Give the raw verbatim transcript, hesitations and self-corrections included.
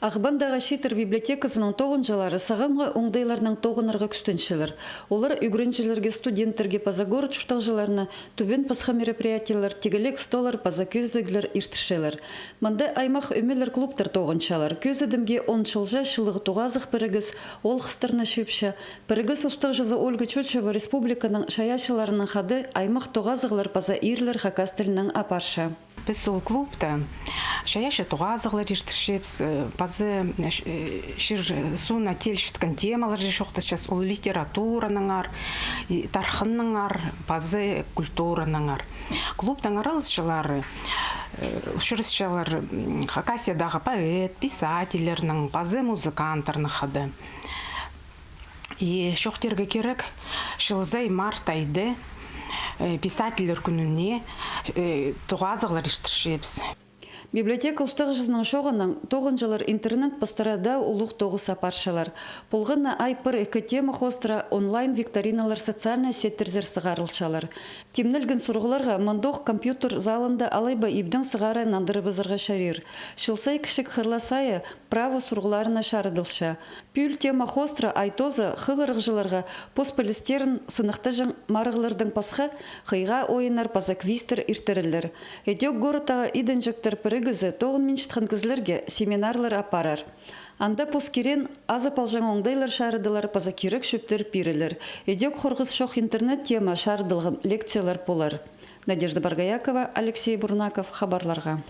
Ағбандағы Чииттер библиотеказының тоғынҷылары сағамғы оңдайларнаң тоғынарға кӱстенчелер. Олар ӱгренҷілерге, студенттерге паза город чуртағҷыларына тӱбен пасха мероприятиелер, тигілек столлар паза кӧзідіглер иртірчелер. Мында аймах ӧмелер, клубтар тоғынчалар. Кӧзідімге, он чылҷа чылығ тоғазығ пірігіс олғыстарны чыыпча. Пірігіс устағҷызы Ольга Чочева республиканың чайаачыларынаң хада аймах тоғазығлар паза иирлер хакас тілінең апарча. Піс ол клубта чайаачы тоғазығлар иртірчебіс, э, паза, э, ч-, э, чир-сууннаң килісчеткен темаларҷа чоохтасчас, ол литературанаңар, и тархыннаңар, паза культуранаңар. Клубтың араласчылары, э, учурасчалар, м, Хакасиядағы поэт, писательлернең, паза музыканттарнаң хада. И чоохтирға кирек, чыл сай март айда, э, писательлер кӱніне, э, тоғазығлар иртірчебіс. Библиотека устағҷызының чооғынаң тоғынҷылар интернет пастыра даа улуғ тоғыс апарчалар. Полған на ай пір-ікі тема хоостыра онлайн-викториналар социальнай сеттерзер сығарылчалар. Тимнелген сурығларға мындох компьютер залында алай ба ибдең сығара нандырыбызарға чарир. Чыл сай кічіг хырлас айа право сурығларына чарыдылча. Пӱӱл тема хоостыра ай тооза хығырығҷыларға пос пілістерін сыныхтаҷаң марығлардаң пасха, хыйға ойыннар паза квизтер иртірерлер. Ідӧк городтағы идінҷектер пірігізі тоғынминчатхан кізілерге семинарлар апарар. Анда пос киреен азып алҷаң оңдайлар чарыдылар паза кирек чӧптер пирілер. Ідӧк хорғыс чох интернет тема чарыдылған лекциялар полар. Надежда Боргоякова, Алексей Бурнаков, хабарларға.